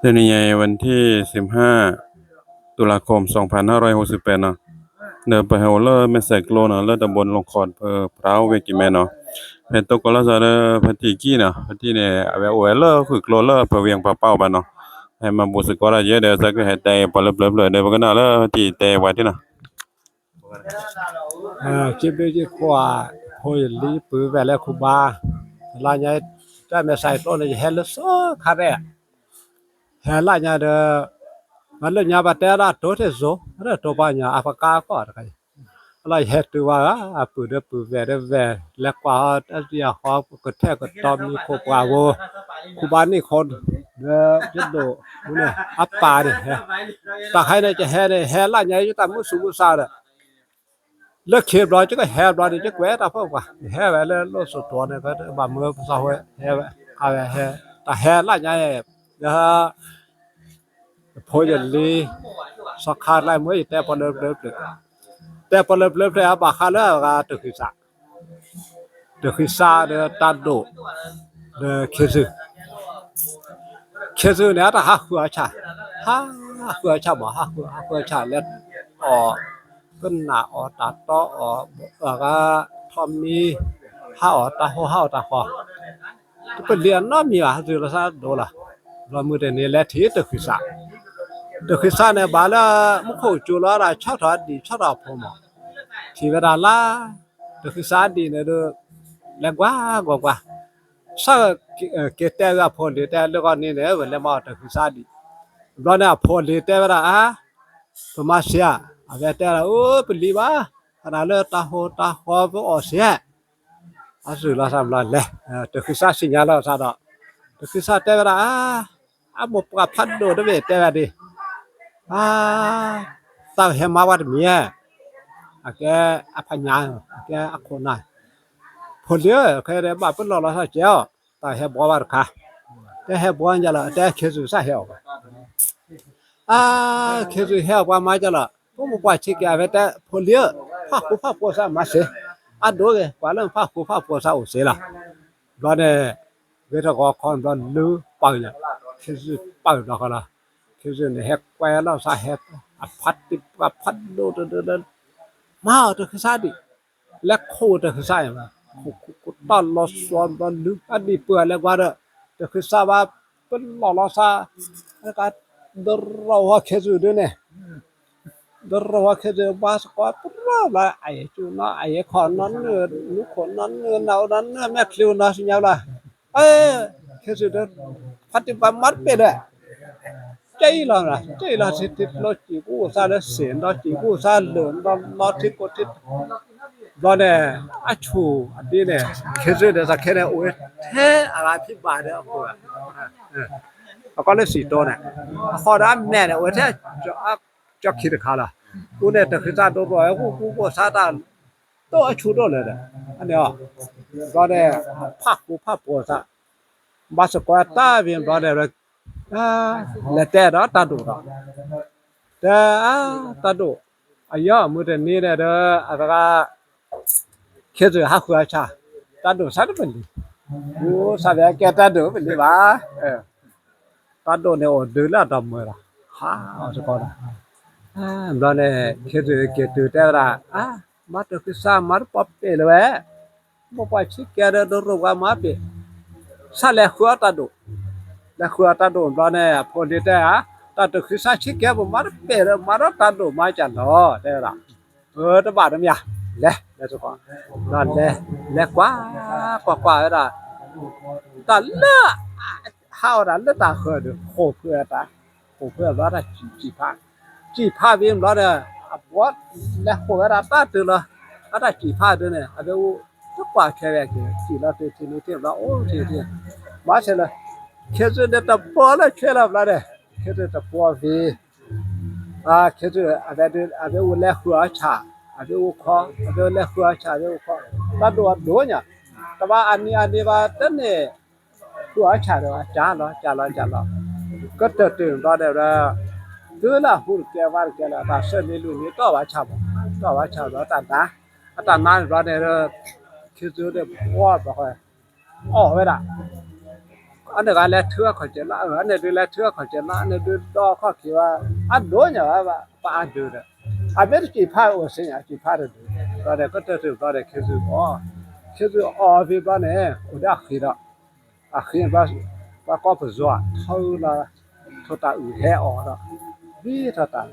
တနံၤအံၤ วันที่สิบห้า ตุลาคม สองพันห้าร้อยหกสิบแปด နီၤ, ဒီးပဟဲအိၣ်လၢမဲၢ်စဲးကျိနီၤ လၢတဘိလီၢ်ခီၣ် ဖဲပြၢဝ့ၢ်ကံၢ်မဲနီၤ, ဟဲတိၢ်ကီၢ်လီၤသးဒီးဖါတံၢ်ကံၢ်နီၤ, ဖါတံၢ်န့ၣ် အဝဲအိၣ်ဝဲလၢဃုာ်ကျိလၢပဝံၣ်ပှၤပာ်အီၤဘၣ်နီၤ, ဟဲမၤဘူၣ်စ့ၢ်ကီးဒၣ်ယဲဒီး သးကဟဲတဲပှၤလၢပျၢၤပျၢၤဒီး ပကနၣ်လၢတံၢ်တဲပှၤတ့ၢ်နီၤ. က့ဘ့က့ခိၣ်ဧါ, ဖိယလံပုၢ်ဝဲၢ်လၢခူဘါ, လါညါ တၢ်မဲာ်ဆှးတအိၣ်န့ၣ် ယဟဲလၢစီၤခါရဲၣ်, ဟဲလါညါဒီး မၤလၢညါဘၣ်တဲဒၣ်တိၢ်ထီၣ်စိၤ တိၢ်ပှၤညီအပကါကီၢ်တခါအံၤ, အလီၢ်ယဟဲတုၤဝဲဧါ, အပုၢ်ဒီးပုၢ်ဝဲၢ်ဒီးဝဲၢ် လဲၤကွၢ်အီၤတၢ်တံၢ်အဃီ ကထဲကတီၤမံၤခိၣ်ပှၢ်ဝဲ, ခူဘါန့ၣ်ခီ, ဒီးယဒိၣ်န့ၣ် အပၢ်န့ၣ် တၢ်ခါအံၤန့ၣ် ကဟဲန့ၣ် ဟဲလါညါ ယတၢ်မုၢ်ဆူးမုၢ်ဆါဒီး လၢခံဘျီ ယကဟဲဘျီန့ၣ် ယကွဲးတၢ်ဖီၣ်ပှၤ ယဟဲဝဲလၢလီၢ်စိၤတီၤန့ၣ် ကဘၣ်မၢပစီဟဲဝဲ ခါဝဲဟဲ, တၢ်ဟဲလါညါ, ယ ဖိယလံ, စီၤခါလါမ့ၢ်ယတဲပှၤလၢပျၢၤပျၢၤ, တဲပှၤလၢပျၢၤပျၢၤ အဘၣ်ဃးလၢအဂၤတၢ်ဃံစး, တၢ်ဃံစးဒီးတၢ်ဒိၣ်, ဒီးခ့စုၣ် ခ့စုၣ်န့ၣ် အတၢ်ဟးဃုအီၣ်ဆၣ်, ဟးဃုအီၣ်ဆၣ်မး ဟးဃုအီၣ်ဆၣ် လဲၤအီၣ်, ကနၣ်အီၣ်တၢ်တီအီၣ်, အဂၤထီၣ်မံၤ, ဟးအီၣ်တၢ်ဟိဟးအီၣ်တၢ်ဃီ, တပလံၤအနီတမံၤဘၣ် ဟးတုၤလီၤသးဒိၣ်လီၤ, ဘျီမုၢ်တနံၤလဲၤထံၣ်တၢ်ဃံစး, တၢ်ဃံစးန့ၣ် ဘၣ်လၢမူခိၣ်ကၠိလီၤဒၣ် ဆီၣ်ထီၣ်အဒံး ဆီၣ်ထီၣ်အဖိမး, ထံၣ်ဝဲဒၣ်လၢ တၢ်ဃံစးဒံးန့ၣ်ဒီး လဲၤကွၢ်ကွၢ်ကွၢ်, စးက့ၤတဲဂ့ၤအဖိလံၤတဲလၢဂီၢ်န့ၣ်န့ၣ် ဝဲလဲၤမၤအီၣ်တၢ်ဃံစးဒံး, ဘျီန့ၣ်အဖိလံၤတဲဝဲဒၣ် အါ, ပမၤစ့ဧါ, အဝဲတဲဒၣ် အိ ပလံၤဘၣ်, သနာ်လၢတၢ်ဟိတၢ်ဃီပအီၣ်စ့ဧါ, အစူၢ်လီၤသးဘျီလဲၤ, တၢ်ဃံစးစံၣ်ညါလီၤသးဒီး, တၢ်ဃံစးတဲဝဲဒၣ် အါ, အမိၢ်ပှၢ်ဖးဒိၣ်တဘ့ၣ်တဲဝဲဒၣ်, အါ, တၢ်ဟဲမၤဝဲတမံၤဧါ, အကဲအဖးညါ, အကဲအခိၣ်နၢ်, ဖိလံၤဧၢ, ခဲအံၤဘၣ်ပလီၢ်လီၤသးကဲအီၤ, တၢ်ဟဲဘှီဘၣ်တခါ, တၢ်ဟဲဘှီညါလီၤ တဲခ့စုၣ်စးဟဲအီၣ်ပှၤ အါ, ခ့စုၣ်ဟဲအီၣ်ပှၤမၤကလီၤ, ဖိမုၣ်ပှၢ်ဆံးကဲအဝဲတဲ ဖိလံၤဧၢ, ဖးဃူဖးဖိးသးမၤစ့, အဒိဂ့ၤ ပှၤလၢဖးဃူဖးဖိးသးအိၣ်စ့လီၤ, ဘျီန့ၣ်, ဂ့ၤထီၣ်ဂီၤခီဘျီလၢပာ်ညါ, ခ့စုၣ်ပာ်ဘျီဃီလီၤ, ခ့စုၣ်န့ၣ်ဟဲကွဲလီၤသးဟဲ, အဖးတံၢ်ပှၤဖးဒိၣ်တဒၢလၢ, မၤအီၣ်တၢ်ဃံစးဒံး လဲၤခိၣ်တၢ်ဃံစးအံၤ, ခိၣ်ခိၣ်ခိၣ်တၢ်လီၤစီၤဘျီလၢအဒံးပှၤလဲၤကွၢ်ဒီး, တၢ်ဃံစးဘၣ်ပလီၢ်လီၤသး, ဒရီဝဲခ့စုၣ်ဒုန့ၣ်, ဒရီဝဲခ့စုၣ်ဘၣ်စ့ၢ်ကီးပလီၢ်လီၤ အယဲၢ်ကၠူနီၤ အယဲၢ်ခီနီၤနုၢ်, နုၢ်ခိၣ်နီၤနုၢ် နအိၣ်နီၤနုၢ် မဲာ်ချံနီၤစံၣ်ညါလီၤ, ခ့စုၣ်ဒု ဖးတံၢ်ပှၤမၤတပ့ၤဒီး ကဲအံၤလီၤ, ကဲအံၤလီၤ ထံထံကျိစံာ်ကူၣ်သးလၢစ့ၣ်ဒီး စံာ်ကူၣ်သးလၢာ်ဒီး လီၤထံကိးထံ, ဘျီန့ၣ်, အဆူၣ်အဒ့န့ၣ်, ခ့စုၣ်ဒီးသးခဲန့ၣ် အိၣ်ဝဲထဲအဂၤဖံးဘၣ်ဒီးအဃိ, အကီလၢစံာ်တိန့ၣ်, အဃိဒီးအမဲာ်န့ၣ် အိၣ်ဝဲထဲ, ကၠီခံတခါလီၤ, အဃိန့ၣ် တၢ်ဃံစးဒိၣ်ဒိၣ်ဝဲ ကူၣ်ကူၣ်ကူၣ်သးတၢ်, ဒိၣ်အဆူၣ်ဒိၣ်လၢၤဒီး, အန့ၣ်, ဘျီန့ၣ်, ဖးဃူဖးဖိးသး, ဘၣ်စ့ၢ်ကီးတၢ်ဘံၣ်ဘျီန့ၣ်, လဲၤတဲဒီးတၢ်ဒိၣ်ဒီး, တဲ, တၢ်ဒိၣ်, အယီၢ်မုၢ်တနံၤန့ၣ်ဒီး အတဂၤ ခ့စုၣ်ဟးဃုအီၣ်ဆၣ်, တၢ်ဒိၣ်ဆါတပလံၤ, ဃုဆၣ်ဘၣ်ကဲတၢ်ဒိၣ်ပလံၤဘၣ်, တၢ်ဒိၣ်န့ၣ်အိၣ်ဒုးလၢအတၢ်မၢၤလီၤ, ဟးအီၣ်စ့ၢ်ကီးဒီး, ဘျီန့ၣ် ခ့စုၣ်က့ၤတုၤတဲဝဲဒၣ်, မၤတၢ်ဃံစးမၤတပီၤပ့ၤလၢၤဝဲ မိၢ်ပှၢ်ဆံးကဲဒီး ဒိရိၣ်ပှၤမၤပ့ၤ, ဆၣ်လဲၤဃုအီၣ်တၢ်ဒိၣ်, လဲၤဃုအီၣ်တၢ်ဒိၣ်ဘျီန့ၣ် အဖိလံၤတဲဧါ, တၢ်တၢ်ဃံစးဆံးကဲ ပမၤတပ့ၤဒီး မၤဒီးတၢ်ဒိၣ်မၤကၢ်လီၤ တဲဝဲဒၣ်, တဘၣ်တမံၤ, လဲၤ, လဲၤစ့ၢ်ကီး, ဒီးလဲၤ, လဲၤကွၢ်, ကွၢ်ကွၢ်ဝဲဒၣ်, တၢ်လၢ ဟးအီၣ်တၢ်လၢတၢ်ဃၢၤဒီး ဃိာ်ဖုးတၢ်, ဃိာ်ဖုးဘျီတၢ်စံၣ်ဖး, စံၣ်ဖးဘံၣ်ဘျီဒီး အဘှီလဲၤဃိာ်ဝဲဒၣ်တၢ်တုၤလီၤ, အတၢ်စံၣ်ဖးဒုန့ၣ် အဝဲအိၣ်တကွၢ်ခဲဝဲက့ၤ စံၣ်လီၤတုၤထံန့ၣ်ထံဘျီအိၣ်ထံထံ, မၤဆဲးလၢ, ခ့စုၣ်န့ၣ်တဘှီလၢဆဲးလီၤဘျီဒီး, ခ့စုၣ်တဘှီဘံၣ် ခ့စုၣ် အဝဲအိၣ်လဲၤဃုအီၣ်ဆၣ်, အဝဲအိၣ်ခီ, အဝဲလဲၤဃုအီၣ်ဆၣ် အဝဲအိၣ်ခီ, တၢ်ဒိၣ်အဒိၣ်ညါ, တဘၣ်အနံၤအနံၤဘၣ်တန့ၣ်, ဃုအီၣ်ဆၣ်ဒီး ကၢ်လီၤ ကၢ်လီၤ ကၢ်လီၤ, ကတၢၢ်တၢၢ်ဘျီဒီး, တုၤလၢအဟူတကဲဝါတကဲလၢၤ တၢ်ဆၢန့ၢ်လူၤန့ၢ်တီၢ်ဘၣ်ဆၣ်မး, တီၢ်ဘၣ်ဆၣ်ဘျီတၢ်နါ, အတၢ်နါန့ၣ်ဘျီန့ၣ်ဒီး, ခ့စုၣ်ဒီးဘှီဘျီဃီ, အီၣ်ဝဲဒၣ် အန့ၣ်ဂၤလဲၤထုအခီၣ်စဲးလၢအအၢ အန့ၣ်ဒုးလဲၤထုအခီၣ်စဲးလၢ အန့ၣ်ဒုးဒီခီၣ်ခံဘၣ် အဒိၣ်ညါဘၣ် ပှၤအဒုးဒီး အမ့ၢ်တစံးဖးအိၣ်စ့ၢ်ညါ စံးဖးတဒုး ဘျီဒီးကတၢၢ်တဘျီဒီး ခ့သုအီၤ ခ့သုအီၤဖဲဘျီန့ၣ် အိၣ်ဒီးအဃံဒီး အဃံ ပှၤကီၢ်ပယီၤထီလီၤ ထိၣ်တၢ်အုၣ်ဟဲအီၤဒီး ဘံထီၣ်တၢ်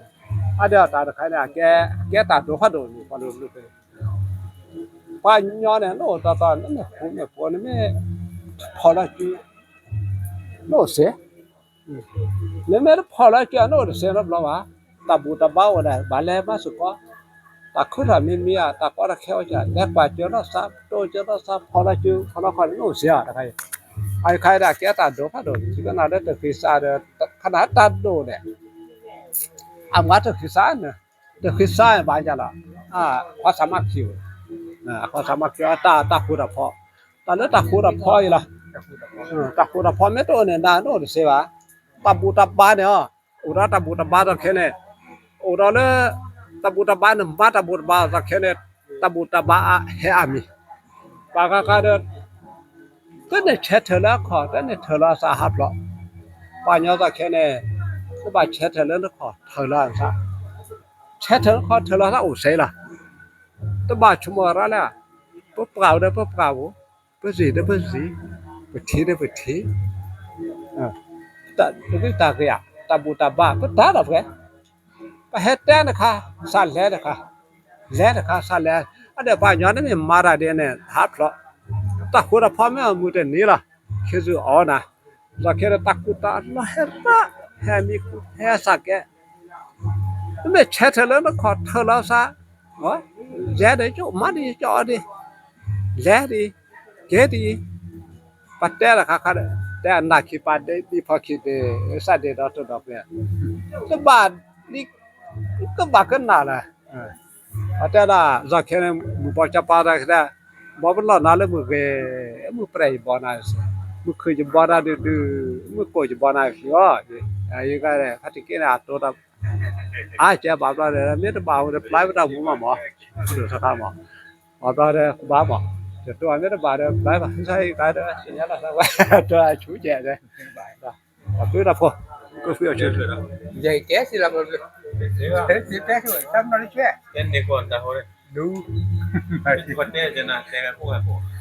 အဒီးတၢ်တခါန့ၣ် အကဲတၢ်ဒိၣ်ဖးဒိၣ်န့ၣ် ပှၤလိၤလိၤ ပှၤကညီန့ၣ် နအိၣ်တီတီ နမ့ၢ်ဃူမ့ၢ်ဖိး နမ့ၢ်ဖီၣ်လီၤစု နအိၣ်စ့ၢ် နမ့ၢ်တဖီၣ်လီၤစု နအိၣ်တစ့ၢ်နီတဘျီဘၣ်. တၢ်ဘူၣ်တၢ်ဘါအိၣ်ဒၣ် ဘၣ်လဲၤမၤစ့ၢ်ကီး တၢ်ခူထီၣ်မံမံ တၢ်ကီတၢ်ခဲအိၣ်စ့ၢ် လဲၤကွၢ်စၢၤလီၤသး တိစၢၤလီၤသး ဖီၣ်လီၤစု ဖီၣ်လီၤခီၣ်န့ၣ် နအိၣ်စ့ၢ်တခါအံၤ အခါအံၤဒၣ်ကဲတၢ်ဒိၣ်ဖးဒိၣ်န့ၣ် ယကနၣ်လၢတၢ်ဃံသးဒီး ခနၣ်တၢ်ဒိၣ်န့ၣ် အမၤတၢ်ဃံသးန့ၣ် တၢ်ဃံသးဘၣ်ယၤလီၤ ခွါစၢ်မၤခံဝဲ ခွါစၢ်မၤခံ တၢ်ဃူတၢ်ဖီ တၢ်လၢတၢ်ဃူတၢ်ဖီအံၤလီၤ တၢ်ဃူတၢ်ဖီမ့ၢ်တအိၣ်န့ၣ် နအိၣ်တစ့ၢ်ဘၣ်. တၢ်ဘူၣ်တၢ်ဘါန့ၣ် အိၣ်ဒီးတၢ်ဘူၣ်တၢ်ဘါသီခဲန့ၣ် အိၣ်ဒီးလၢ တၢ်ဘူၣ်တၢ်ဘါန့ၣ် မၤတၢ်ဘူၣ်တၢ်ဘါသီခဲန့ၣ် တၢ်ဘူၣ်တၢ်ဘါဟဲအါမံၤ ပှၤဂၤဂၤဒီး တန့ၢ်ဆဲးထၢၣ်လၢအခီၣ် တန့ၢ်ထၢၣ်လီၤအသးဟးဖျိး ပှၤကညီသီခဲန့ၣ် တဘၣ်ဆဲးထၢၣ်လၢနခီၣ် ထၢၣ်လီၤအသး ဆဲးထၢၣ်လၢခီၣ်ထၢၣ်လီၤသးအိၣ်စ့ၢ်လီၤ တဘၣ်ဆိကမိၣ်ရၤလၢ ပပှၢ်အိၣ်ဒီးပပှၢ်ပူၤ ပစံၣ်ဒီးပစံၣ် ပထံဒီးပထံ တၢ်ဂ့ၢ်တၢ်ဂ့ၢ် တၢ်ဘူၣ်တၢ်ဘါ ပတၢ်ဒီးပှဲၤ ပဟဲတဲတခါ စးလဲၤတခါ လဲၤတခါ စးလဲၤ အဒီးပှၤကညီန့ၣ်မ့ၢ်မၤတၢ်ဒ်န့ၣ် ဟးဖျိး တၢ်ဃူတၢ်ဖီမ့ၢ်အမုာ်တန့ၢ်လီၤ ခ့သုအီၤနၤ လီၤခဲဒီးတၢ်ကူၣ်တၢ်လီၤဟဲရၣ် ဟဲမံၤကူၣ် ဟဲစးကဲ နမ့ၢ်ဆဲးထၢၣ်လၢနခီၣ်ထၢၣ်လီၤသး လဲၤဒီးယိၣ်မၤဒ်ယိၣ်အီၤဒ် လဲၤဒ် က့ၤဒ် ပတဲတခါခါဒီး တဲအနၢ်ခံပာ်ဒ့ဒ်ဖီခံဒ့ စးဒ့ဒီတဒီးပှဲၤ တဘၣ် ကဘၣ်ကနၣ်လၢ ပတဲဒၣ် လီၤခဲန့ၣ် မုၢ်ဘီကၠီပၤတၢ်ကတဲ ဘီပလီၢ်နၤလၢမုၢ်ဂ့ၤ မုၢ်ပြဲၢ်ယဘီနၤ မုၢ်ခုၣ်ယဘီနၤဒုးဒုး မုၢ်ကိၢ်ယဘီနၤခံအီၤ အယကဲ ဖါတံၢ်က့န့ၣ် အတိတၢ် အါကဲဘၣ်ဘျီဒီး မ့ၢ်တဘၣ်ဝဲဒီး ပျၢ်ပတၢ်မူမးမး ဒိၣ်ထီၣ်ခါမး ဘၣ်ဘျီဒီး ကဘၣ်မး ယတိၢ်မ့ၢ်တဘၣ်ဒီး ပျၢ်ဘၣ် ဆါယကါဒီး ဆညါလီၤသးဝဲ တိၢ်အဆူကဲဒီး အဖုတၢ်ဖိ ကဖုအဆူ ယကဲစံးလီၤ တဲစံးတဲစံး တၢ်မနီၤတဆွဲ တဲန့ၣ်ကီးတၢ်ဟိ တဲကီးတဲကနၤ တဲကီးတဲကီး ဒ်သိးတဲပီလၢပျၢၤတဃ့အကဲတၢ်ဃူတၢ်ဖီလီၤ,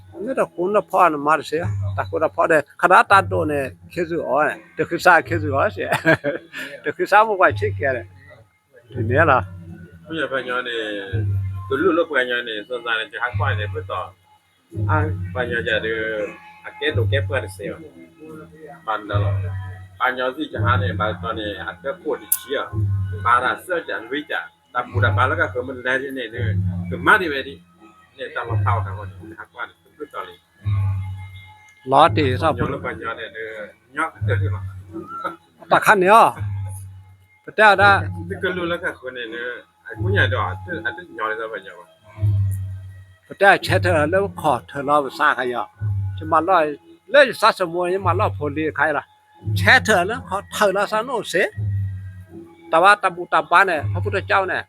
မ့ၢ်တဃူတၢ်ဖီန့ၣ်မၤတစ့ၢ်, တၢ်ဃူတၢ်ဖီဒီး ခဒၣ်တၢ်ဒိၣ်န့ၣ် ခ့သုအီၤ, တဃံသးခ့သုအီၤစ့ၢ်, တဃံသးမိၢ်ပှၢ်ဆံးကဲဒီး, ဒ်န့ၣ်လီၤ. ပှၤကညီန့ၣ် ကလူလၢပှၤကညီန့ၣ် စီၤစၢ်န့ၣ် ယဟးကွၢ်န့ၣ် ပသီၣ် ပှၤကညီယၤဒီး အကဲဒိၣ်ကဲပှၢ်တစ့ၢ်ဘၣ်, ဘၣ်နၤလီၤ, ပှၤကညီသ့ၣ်ယဟးန့ၣ် ဘၣ်တတီၤန့ၣ် အကဲခိၣ်တဆံဧါ, ဘၣ်တၢ်သၢကၠၢ်လွံၢ်ကၠၢ်, တၢ်ဘူၣ်တၢ်ဘါလၢကဃၢၤမနုၤလဲၣ်န့ၣ် ကမၤဒ်ဝဲဒ်, န့ၣ်တၢ်လီၤဖးအီၤတၢ်ဂီၢ်န့ၣ် ဟးကွၢ်န့ၣ် တဘျုးတီၤလံ, လီၤတ့ၢ်သီၣ်ပှၤကညီလၢပှၤကညီန့ၣ် ညီကတၢၢ်လီၤ, တၢ်ခါန့ၣ်အီၤ, ပတဲအီၤဒၣ် ကလူလၢကဃၢၤန့ၣ် အကူညါဒီး အတညီလၢပှၤကညီဘၣ် ပတဲဆဲးထၢၣ်လၢခီၣ်ထၢၣ်လီၤပသးခါအံၤ, ယမၤလီၢ် လၢယသးသမူ ယမၤလီၢ်ဖိလံၤအခါအံၤလီၤ, ဆဲးထၢၣ်လၢခီၣ်ထၢၣ်လီၤသးနအိၣ်စ့ၢ်, တၢ်ဝဲတၢ်ဘူၣ်တၢ်ဘါန့ၣ် ဖုထၢကၠီန့ၣ်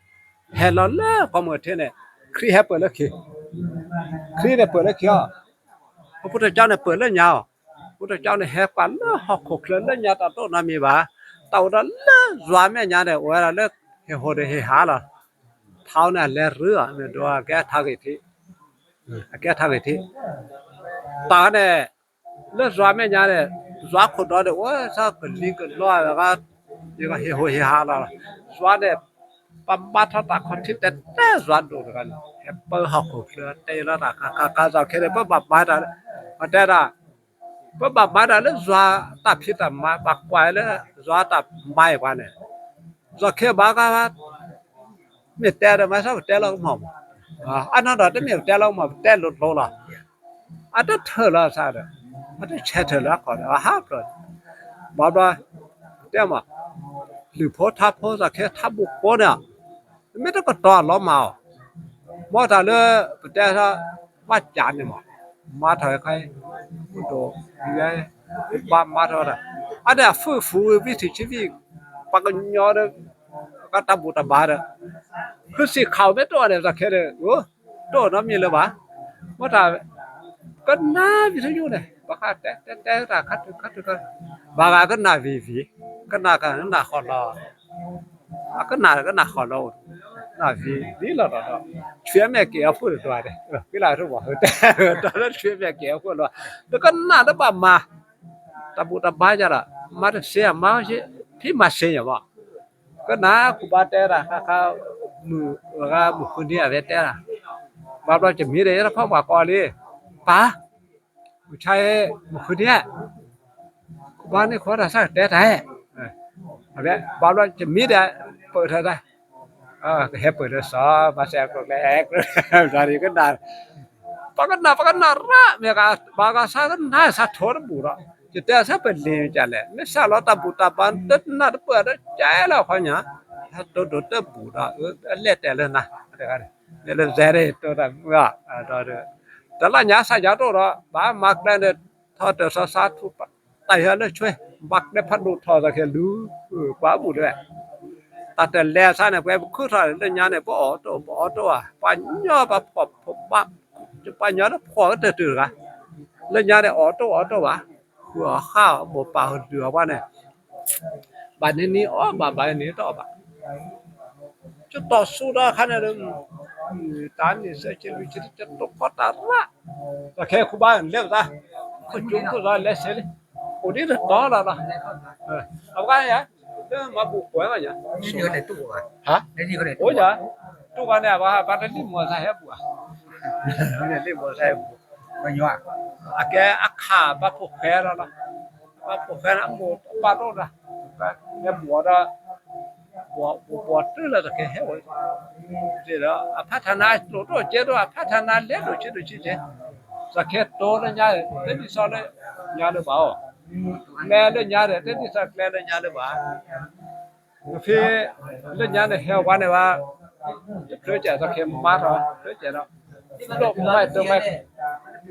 ဟဲလီၤလၢကီၢ်မုၢ်ထံန့ၣ် ခရံာ်ဟဲပၢၢ်လၢခံ, ခရံာ်န့ၣ်ပၢၢ်လၢခံအီၤ, ဖုထၢကၠီန့ၣ်ပၢၢ်လၢညါအီၤ, ဖုထၢကၠီန့ၣ်ဟဲပာ်လၢဟီၣ်ခိၣ်ချၢလၢညါတၢ်တိၢ်နီတမံၤဘၣ်, တၢ်အိၣ်ဒီးလၢယွၤမဲာ်ညါန့ၣ် အိၣ်ဝဲဒၣ်လၢဟ့ၣ်ဟိၣ်ဒီးဟ့ၣ်ဟးလီၤ, ထါန့ၣ်အလဲၤရူၤအီၤ မ့ၢ်ဒိးအကဲထါဂ့ၤထံး, အကဲထါဂ့ၤထံး, တၢ်န့ၣ် လၢယွၤမဲာ်ညါန့ၣ် ယွၤခိၣ်ဒီးန့ၣ် အိၣ်ဆၢကလံၤကလီ ယွၤဟ့ၣ်ဟိၣ်ဟ့ၣ်ဟးလီၤ, ယွၤန့ၣ် ပမၤထီၣ်တၢ်ခီၣ်ထံးတဲတဲယွၤဒိၣ်တဂၤန့ၣ် ဟဲပၢဟီၣ်ခိၣ်ချၢတဲလီၤတၢ်ကကကစီၣ်ခဲန့ၣ် ပဘၣ်မၤတၢ်, ပတဲဒၣ် ပဘၣ်မၤတၢ်လၢယွၤတၢ်ဖံးတၢ်မၤ ဘၣ်ကွၢ်လၢယွၤတၢ်မၤအံၤပှၤန့ၣ်, ယွၤခဲဘၣ်က မ့ၢ်တဲဒီးမၤသးပတဲလီၤကမီၤမး, အနီၢ်ဒီးတမ့ၢ်ပတဲလီၤကမီၤ ပတဲလိၤလိၤလီၤ, အတထၢၣ်လီၤသးဒီး အတဆဲးထၢၣ်လၢအခီၣ်ဒီး အဟးဖျိး, ဘၣ်ဘျီ တဲမး, လုၢ်ဖိထါဖိသးခဲထါဘိၣ်ကိးန့ၣ်, မ့ၢ်တကတီၤအလီၤမၢ်အီၤ, မ်တၢ်လၢ ပတဲထီၣ် ဘၣ်ကးန့ၣ်မး, မၤထီၣ်ခါအံၤ ပဒိၣ်ဝဲ ဘၣ်မၤထီၣ်တၢ်, အန့ၣ်အဖုၣ်ဖုၣ်ဝံၤထံၣ်ဆံဖံၣ် ပှၤကညီဒီး ကတၢ်ဘူၣ်တၢ်ဘါဒီး ဃုစံၣ်ခးဝဲတအိၣ်န့ၣ် သးခဲဒီး အိၣ် တအိၣ်နီတမံၤလၢၤဘၣ်, မ့ၢ်တၢ် ကနၣ်ဝံၤထူယိာ်န့ၣ် ဘၣ်ဃးတဲတဲတဲတၢ်ခါထုခါထုခါ, ဘၣ်ဂၤကနၣ်ဝံၤဝံၤ, ကနၣ်ကနၣ်ဃီလီၤ, အကနၣ်ကနၣ်ဃီလီၤ, နၣ်ဝံၤဝံၤလီၤဒီး, ဆွေအမဲာ်က့ၤအဖှိၣ်တဒွးန့ၣ်, ဃ့လၢတဘၣ်တဲ, ဒီးလၢဆွေအမဲာ်က့ၤအဖှိၣ်လီၤ, တကနၣ်တဘၣ်မၤ, တၢ်ဘူၣ်တၢ်ဘါယၤဒီး မၤတစ့အမၤ, ဖံမၤစ့ယၤမး, ကနၣ်ခူၣ်ဘါတဲတၢ် ခါခါ, မုၢ်ဂၤမုၢ်ဃုနံၤအဝဲတဲတၢ်, ဘၣ်ဘျီကမံၤဒီး ယဲတဖီၣ်ပှၤကီးလံ, ပၢ်, မုၢ်ဆါ, မုၢ်ဃုနံၤ, ခူၣ်ဘါန့ၣ်ခိးတၢ်ဆၢကတဲတၢ်, ဘၣ်ဘျီကမံၤဒီး ပၢၢ်ထီၣ်တၢ်, ကဟဲပၢၢ်ဒီးစီၤ ဘၣ်စဲးကျိၤကျဲ, ကနၣ်, ပကနၣ် ပကနၣ်ရၣ် မ့ၢ်ဂၤ ဘၣ်ဂၤဆါကနၣ်ဆါထိတဘူၣ်ဒီး, ယတဲဆၢပလ့ၤကလဲၣ် မ့ၢ်စးလီၤတၢ်ဘူၣ်တၢ်ဘါ တနၢ်တပၢၢ်ဒီးကဲလၢခီညါ, ဟဲတိဒိးတဘူၣ်ဒီး အလဲၤတဲလၢနၤ, လဲၤလၢစဲးဒီး တလၢညါစၢ်ယါတအိၣ်ဒီး ဘၣ်မၤကျဲန့ၣ် ထီၣ်တၢ်စီၤဆါထူၣ် တၢ်ဟဲလၢဆွဲ ဘၣ်ကျဲဖးဒိၣ်ထီၣ်သးခဲလူၤ, ကွၢ်ဘူၣ်လၢ တၢ်တလဲၤဆါန့ၣ် ပှဲၤပခုၣ်ထီၣ်လၢညါန့ၣ် ပအီၣ်တအိၣ် ပအီၣ်တအိၣ်ဘၣ်, ပှၤညီပှၤဖှီၣ်ဘၣ်, ပှၤညီလၢဖှီၣ်ကတၢၢ်တၢၢ်တဂၤ, လၢညါန့ၣ် အီၣ်တအိၣ်အီၣ်တအိၣ်ဘၣ်, ဃုအီၣ်ဃါအီၣ် မိၢ်ပၢ်ဟီၣ်ဒုးအီၣ်ပှၤန့ၣ်, ဘၣ်န့ၢ်န့ၢ်အီၣ်ဘၣ် ဘၣ်န့ၢ်တအီၣ်ဘၣ်, ကတီၢ်ဆူဒီးခါန့ၣ်ဒီး တၢ်န့ၣ်စဲးကဲလူၤ ကတိၤကီတၢ်ရၣ်, သးခဲခူၣ်ဘါလဲၤပသး, ခိၣ်ကၠိခိၣ်သးလဲၤဆဲးလံ, အိၣ်ဒ်တတီၤလီၤလီၤ, အဝဲယၤ, လၢမၤဘူၣ်ကွဲးလီၤယၤ, အိၣ်ယၤ, တူၢ်ဂၤန့ၣ် အဝဲဘၣ်တလံၣ်မီၤသးဟဲဘူၣ်ဧါ, လံၣ်မီၤသးဟဲဘူၣ်, အကဲအခးဘၣ်ဖိၣ်ဃဲလီၤလီၤ, ဘၣ်ဖိၣ်ဃဲန့ၣ် အမိၢ်အပၢ်တအိၣ်ဒီး, ဟဲဘူၣ်အီၤဒီး ဘီဘီတၢ်လၢသခဲဟဲဝဲ, ဒီး အဖးထးနါကျိၤတအိၣ်ကဲဒိၣ် အဖးထးနါလဲၤဒိၣ်ဆံးဒိၣ်ဆံးကဲ, သခဲတိၤလၢညါ တဒ်သိးလၢညါလၢၤဘၣ်အီၤ, ကျဲလၢညါဒီး တဒ်သိးကျဲလၢညါလၢၤဘၣ်, ဖဲ လၢညါန့ၣ်ဟဲဝဲန့ၣ်ဘၣ်, တဖျၢၣ်ကဲသခဲမါထီၣ် ဖျၢၣ်ကဲဒီး, ဒိၣ်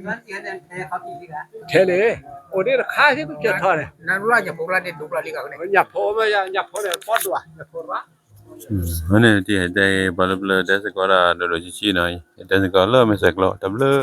မးတမး ထဲလံ, အိၣ်ဒ်တခါက့ၤပကထီၣ်န့ၣ်, ညၣ်ဖိမ့ၢ် ညၣ်ဖိန့ၣ် ပီဒွး ညၣ်ဖိရၣ်, န့ၣ် တတဲဘၣ်လၢပျၢၤတဲစ့ၢ်ကီးဒၣ် ဒိၣ်ဒိၣ်ဆံးဆံးနီၤ, တဲစ့ၢ်ကီးလၢမဲာ်ဆှဲးကျိး တဘျုး